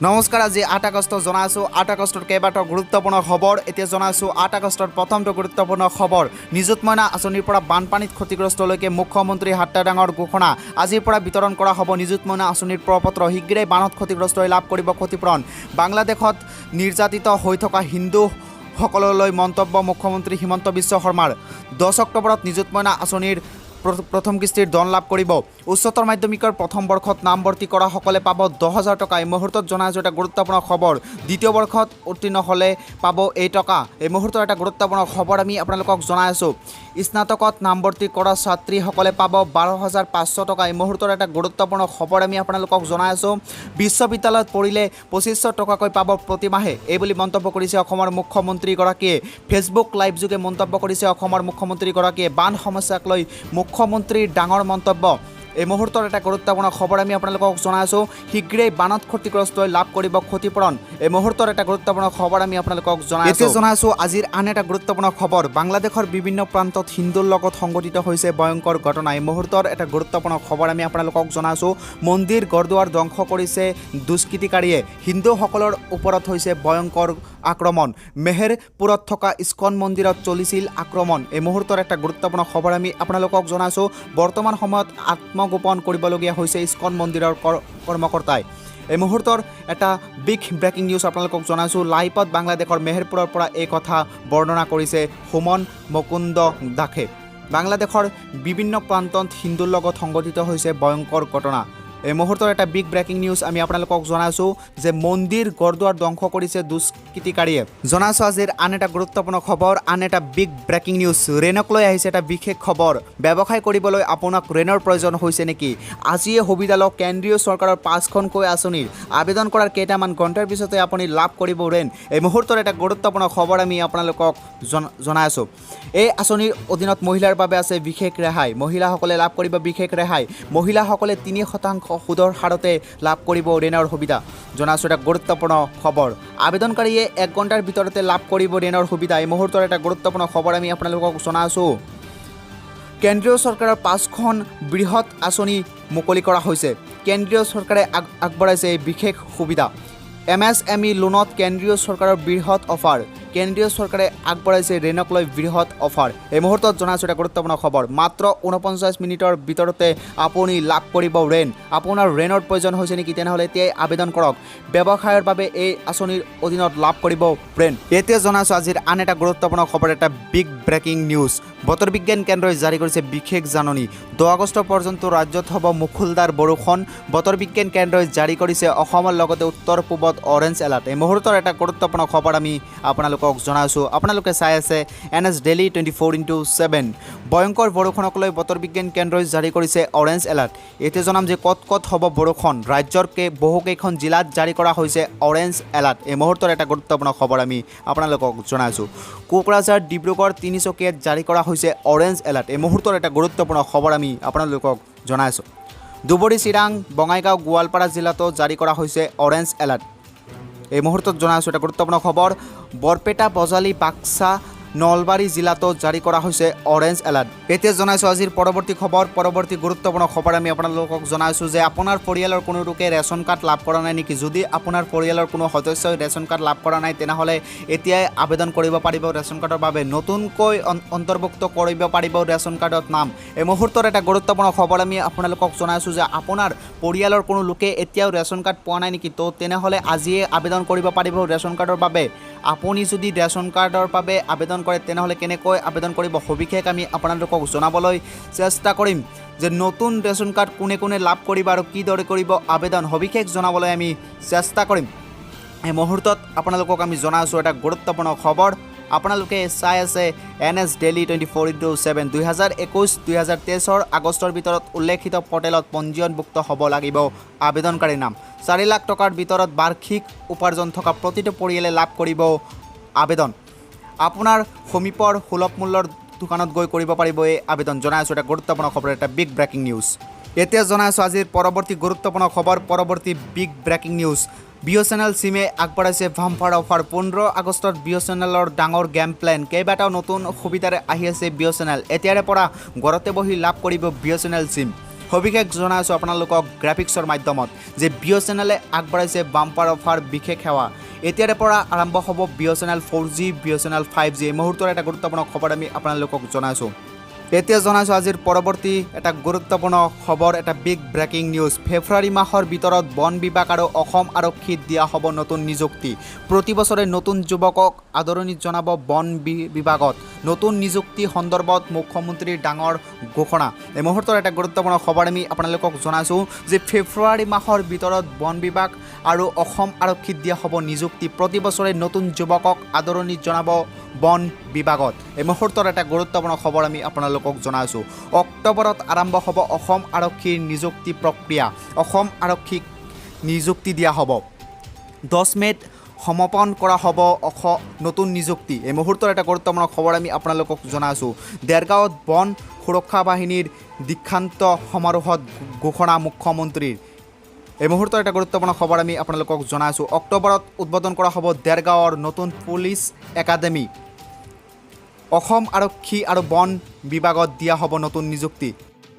নমস্কাৰ, আজি 8 আগষ্ট। জনাইছোঁ 8 আগষ্টৰ কেইবাটাও গুৰুত্বপূৰ্ণ খবৰ। এতিয়া জনাইছোঁ 8 আগষ্টৰ প্ৰথমটো গুৰুত্বপূৰ্ণ খবৰ। নিযুত মইনা আঁচনিৰ পৰা বানপানীত ক্ষতিগ্ৰস্তলৈকে মুখ্যমন্ত্ৰী হাতটা ডাঙৰ ঘোষণা। আজিৰ পৰা বিতৰণ কৰা হ'ব নিযুত মইনা আঁচনিৰ প্ৰপত্ৰ। শীঘ্ৰেই বানত ক্ষতিগ্ৰস্তই লাভ কৰিব ক্ষতিপূৰণ। বাংলাদেশত নিৰ্যাতিত হৈ থকা হিন্দু সকললৈ মন্তব্য মুখ্যমন্ত্ৰী হিমন্ত বিশ্ব শৰ্মাৰ। 10 অক্টোবৰত নিযুত মইনা আঁচনিৰ প্ৰথম কিস্তিৰ ধন লাভ কৰিব। উচ্চতৰ মাধ্যমিকৰ প্ৰথম বৰ্ষত নামভৰ্তি কৰাসকলে পাব 10,000 টকা। এই মুহূৰ্তত জনাইছোঁ এটা গুৰুত্বপূৰ্ণ খবৰ। দ্বিতীয় বৰ্ষত উত্তীৰ্ণ হ'লে পাব এই টকা। এই মুহূৰ্তৰ এটা গুৰুত্বপূৰ্ণ খবৰ আমি আপোনালোকক জনাই আছোঁ। স্নাতকত নামভৰ্তি কৰা ছাত্ৰীসকলে পাব 12,500 টকা। এই মুহূৰ্তৰ এটা গুৰুত্বপূৰ্ণ খবৰ আমি আপোনালোকক জনাই আছোঁ। বিশ্ববিদ্যালয়ত পঢ়িলে 2500 টকাকৈ পাব প্ৰতিমাহে, এই বুলি মন্তব্য কৰিছে অসমৰ মুখ্যমন্ত্ৰীগৰাকীয়ে। ফেচবুক লাইভ যোগে মন্তব্য কৰিছে অসমৰ মুখ্যমন্ত্ৰীগৰাকীয়ে। বান সমস্যাক লৈ মুখ্যমন্ত্ৰীৰ ডাঙৰ মন্তব্য। এই মুহূৰ্তৰ এটা গুৰুত্বপূৰ্ণ খবৰ আমি আপোনালোকক জনাই আছোঁ। শীঘ্ৰেই বানত ক্ষতিগ্ৰস্তই লাভ কৰিব ক্ষতিপূৰণ। এই মুহূৰ্তৰ এটা গুৰুত্বপূৰ্ণ খবৰ আমি আপোনালোকক জনাই এতিয়া জনাইছোঁ আজিৰ আন এটা গুৰুত্বপূৰ্ণ খবৰ। বাংলাদেশৰ বিভিন্ন প্ৰান্তত হিন্দুৰ লগত সংঘটিত হৈছে ভয়ংকৰ ঘটনা। এই মুহূৰ্তৰ এটা গুৰুত্বপূৰ্ণ খবৰ আমি আপোনালোকক জনাইছোঁ। মন্দিৰ, ঘৰদুৱাৰ ধ্বংস কৰিছে দুষ্কৃতিকাৰীয়ে। হিন্দুসকলৰ ওপৰত হৈছে ভয়ংকৰ আক্ৰমণ। মেহেৰপুৰত থকা ইস্কন মন্দিৰত চলিছিল আক্ৰমণ। এই মুহূৰ্তৰ এটা গুৰুত্বপূৰ্ণ খবৰ আমি আপোনালোকক জনাইছোঁ। বৰ্তমান সময়ত আত্মগোপন কৰিবলগীয়া হৈছে ইস্কন মন্দিৰৰ কৰ্মকৰ্তাই। এই মুহূৰ্তৰ এটা বিগ ব্ৰেকিং নিউজ আপোনালোকক জনাইছোঁ। লাইভত বাংলাদেশৰ মেহেৰপুৰৰ পৰা এই কথা বৰ্ণনা কৰিছে সুমন মুকুন্দ দাসে। বাংলাদেশৰ বিভিন্ন প্ৰান্তত হিন্দুৰ লগত সংঘটিত হৈছে ভয়ংকৰ ঘটনা। এই মুহূৰ্তৰ এটা বিগ ব্ৰেকিং নিউজ আমি আপোনালোকক জনাইছোঁ যে মন্দিৰ, ঘৰদুৱাৰ ধ্বংস কৰিছে দুষ্কৃতিকাৰীয়ে। জনাইছোঁ আজিৰ আন এটা গুৰুত্বপূৰ্ণ খবৰ, আন এটা বিগ ব্ৰেকিং নিউজ। ঋণক লৈ আহিছে এটা বিশেষ খবৰ। ব্যৱসায় কৰিবলৈ আপোনাক ঋণৰ প্ৰয়োজন হৈছে নেকি? আজিয়ে সুবিধা লওক কেন্দ্ৰীয় চৰকাৰৰ পাঁচখনকৈ আঁচনিৰ। আবেদন কৰাৰ কেইটামান ঘণ্টাৰ পিছতে আপুনি লাভ কৰিব ঋণ। এই মুহূৰ্তৰ এটা গুৰুত্বপূৰ্ণ খবৰ আমি আপোনালোকক জনাই আছোঁ। এই আঁচনিৰ অধীনত মহিলাৰ বাবে আছে বিশেষ ৰেহাই। মহিলাসকলে লাভ কৰিব বিশেষ ৰেহাই। মহিলাসকলে 3% সুদৰ হাৰতে লাভ কৰিব ঋণৰ সুবিধা। জনাইছোঁ এটা গুৰুত্বপূৰ্ণ খবৰ। আবেদনকাৰীয়ে এক ঘণ্টাৰ ভিতৰতে লাভ কৰিব ঋণৰ সুবিধা। এই মুহূৰ্তৰ এটা গুৰুত্বপূৰ্ণ খবৰ আমি আপোনালোকক জনাইছোঁ। কেন্দ্ৰীয় চৰকাৰৰ পাঁচখন বৃহৎ আঁচনি মুকলি কৰা হৈছে। কেন্দ্ৰীয় চৰকাৰে আগবঢ়াইছে এই বিশেষ সুবিধা। এমএছএমই লোনত কেন্দ্ৰীয় চৰকাৰৰ বৃহৎ অফাৰ। কেন্দ্ৰীয় চৰকাৰে আগবঢ়াইছে ঋণক লৈ বৃহৎ অফাৰ। এই মুহূৰ্তত জনাইছোঁ এটা গুৰুত্বপূৰ্ণ খবৰ। মাত্ৰ 49 মিনিটৰ ভিতৰতে আপুনি লাভ কৰিব ঋণ। আপোনাৰ ঋণৰ প্ৰয়োজন হৈছে নেকি? তেনেহ'লে এতিয়াই আবেদন কৰক। ব্যৱসায়ৰ বাবে এই আঁচনিৰ অধীনত লাভ কৰিব ঋণ। এতিয়া জনাইছোঁ আজিৰ আন এটা গুৰুত্বপূৰ্ণ খবৰ, এটা বিগ ব্ৰেকিং নিউজ। বতৰ বিজ্ঞান কেন্দ্ৰই জাৰি কৰিছে বিশেষ জাননী। 10 আগষ্ট পৰ্যন্ত ৰাজ্যত হ'ব মুষলধাৰ বৰষুণ। বতৰ বিজ্ঞান কেন্দ্ৰই জাৰি কৰিছে অসমৰ লগতে উত্তৰ পূবত অৰেঞ্জ এলাৰ্ট। এই মুহূৰ্তৰ এটা গুৰুত্বপূৰ্ণ খবৰ আমি আপোনালোকক জনাইছোঁ। আপোনালোকে চাই আছে এনএছ ডেইলি 24x7। ভয়ংকৰ বৰষুণক লৈ বতৰ বিজ্ঞান কেন্দ্ৰই জাৰি কৰিছে অৰেঞ্জ এলাৰ্ট। এতিয়া জনাম যে ক'ত ক'ত হ'ব বৰষুণ। ৰাজ্যৰ বহুকেইখন জিলাত জাৰি কৰা হৈছে অৰেঞ্জ এলাৰ্ট। এই মুহূৰ্তৰ এটা গুৰুত্বপূৰ্ণ খবৰ আমি আপোনালোকক জনাইছোঁ। কোকৰাঝাৰ, ডিব্ৰুগড়, তিনিচুকীয়াত জাৰি কৰা হৈছে অৰেঞ্জ এলাৰ্ট। এই মুহূৰ্তৰ এটা গুৰুত্বপূৰ্ণ খবৰ আমি আপোনালোকক জনাইছোঁ। ধুবুৰী, চিৰাং, বঙাইগাঁও, গোৱালপাৰা জিলাতো জাৰি কৰা হৈছে অৰেঞ্জ এলাৰ্ট। এই মুহূৰ্তত জনাইছোঁ এটা গুৰুত্বপূৰ্ণ খবৰ। বৰপেটা, বজালী, বাক্সা, নলবাৰী জিলাতো জাৰি কৰা হৈছে অৰেঞ্জ এলাৰ্ট। এতিয়া জনাইছোঁ আজিৰ পৰৱৰ্তী খবৰ, পৰৱৰ্তী গুৰুত্বপূৰ্ণ খবৰ আমি আপোনালোকক জনাইছোঁ যে আপোনাৰ পৰিয়ালৰ কোনো লোকে ৰেচন কাৰ্ড লাভ কৰা নাই নেকি? যদি আপোনাৰ পৰিয়ালৰ কোনো সদস্যই ৰেচন কাৰ্ড লাভ কৰা নাই, তেনেহ'লে এতিয়াই আবেদন কৰিব পাৰিব ৰেচন কাৰ্ডৰ বাবে। নতুনকৈ অন্তৰ্ভুক্ত কৰিব পাৰিব ৰেচন কাৰ্ডত নাম। এই মুহূৰ্তৰ এটা গুৰুত্বপূৰ্ণ খবৰ আমি আপোনালোকক জনাইছোঁ যে আপোনাৰ পৰিয়ালৰ কোনো লোকে এতিয়াও ৰেচন কাৰ্ড পোৱা নাই নেকি? তো তেনেহ'লে আজিয়ে আবেদন কৰিব পাৰিব ৰেচন কাৰ্ডৰ বাবে। আপুনি যদি ৰেচন কাৰ্ডৰ বাবে আবেদন কৰে, তেনেহ'লে কেনেকৈ আবেদন কৰিব, সবিশেষ আমি আপোনালোকক জনাবলৈ চেষ্টা কৰিম যে নতুন ৰেচন কাৰ্ড কোনে কোনে লাভ কৰিব আৰু কিদৰে কৰিব আবেদন, সবিশেষ জনাবলৈ আমি চেষ্টা কৰিম। এই মুহূৰ্তত আপোনালোকক আমি জনাইছোঁ এটা গুৰুত্বপূৰ্ণ খবৰ। আপোনালোকে চাই আছে এনএছ ডেইলি 24x7। 2021 2023ৰ আগষ্টৰ ভিতৰত উল্লেখিত পৰ্টেলত পঞ্জীয়নভুক্ত হ'ব লাগিব আবেদনকাৰীৰ নাম। 4 লাখ টকাৰ ভিতৰত বাৰ্ষিক উপাৰ্জন থকা প্ৰতিটো পৰিয়ালে লাভ কৰিব আবেদন। আপোনাৰ সমীপৰ সুলভ মূল্যৰ দোকানত গৈ কৰিব পাৰিব এই আবেদন। জনাই আছোঁ এটা গুৰুত্বপূৰ্ণ খবৰ, এটা বিগ ব্ৰেকিং নিউজ। এতিয়া জনাইছোঁ আজিৰ পৰৱৰ্তী গুৰুত্বপূৰ্ণ খবৰ, পৰৱৰ্তী বিগ ব্ৰেকিং নিউজ। বিএছএনএল চিমে আগবঢ়াইছে বাম্পাৰ অফাৰ। 15 আগষ্টত বিএছএনএলৰ ডাঙৰ গেম প্লেন। কেইবাটাও নতুন সুবিধাৰে আহি আছে বিএছএনএল। এতিয়াৰে পৰা ঘৰতে বহি লাভ কৰিব বিএছএনএল চিম। সবিশেষ জনাই আছোঁ আপোনালোকক গ্ৰাফিক্সৰ মাধ্যমত যে বিএছএনএলে আগবঢ়াইছে বাম্পাৰ অফাৰ, বিশেষ সেৱা। এতিয়াৰে পৰা আৰম্ভ হ'ব বিএছএনএল 4G, BSNL 5G. এই মুহূৰ্তৰ এটা গুৰুত্বপূৰ্ণ খবৰ আমি আপোনালোকক জনাইছোঁ। এতিয়া জনাইছোঁ আজিৰ পৰৱৰ্তী এটা গুৰুত্বপূৰ্ণ খবৰ, এটা বিগ ব্ৰেকিং নিউজ। ফেব্ৰুৱাৰী মাহৰ ভিতৰত বন বিভাগ আৰু অসম আৰক্ষীত দিয়া হ'ব নতুন নিযুক্তি। প্ৰতি বছৰে নতুন যুৱকক আদৰণি জনাব বন বিভাগত। নতুন নিযুক্তি সন্দৰ্ভত মুখ্যমন্ত্ৰীৰ ডাঙৰ ঘোষণা। এই মুহূৰ্তৰ এটা গুৰুত্বপূৰ্ণ খবৰ আমি আপোনালোকক জনাইছোঁ যে ফেব্ৰুৱাৰী মাহৰ ভিতৰত বন বিভাগ আৰু অসম আৰক্ষীত দিয়া হ'ব নিযুক্তি। প্ৰতি বছৰে নতুন যুৱকক আদৰণি জনাব বন বিভাগত। এই মুহূৰ্তৰ এটা গুৰুত্বপূৰ্ণ খবৰ আমি আপোনালোকক জনাইছোঁ। অক্টোবৰত আৰম্ভ হ'ব অসম আৰক্ষীৰ নিযুক্তি প্ৰক্ৰিয়া। অসম আৰক্ষীক নিযুক্তি দিয়া হ'ব। 10 মে'ত সমাপন কৰা হ'ব নতুন নিযুক্তি। এই মুহূৰ্তৰ এটা গুৰুত্বপূৰ্ণ খবৰ আমি আপোনালোকক জনাইছোঁ। দেৰগাঁৱত বন সুৰক্ষা বাহিনীৰ দীক্ষান্ত সমাৰোহত ঘোষণা মুখ্যমন্ত্ৰীৰ। এই মুহূৰ্তৰ এটা গুৰুত্বপূৰ্ণ খবৰ আমি আপোনালোকক জনাইছোঁ। অক্টোবৰত উদ্বোধন কৰা হ'ব দেৰগাঁৱৰ নতুন পুলিচ একাডেমী। অসম আৰক্ষী আৰু বন বিভাগত দিয়া হ'ব নতুন নিযুক্তি।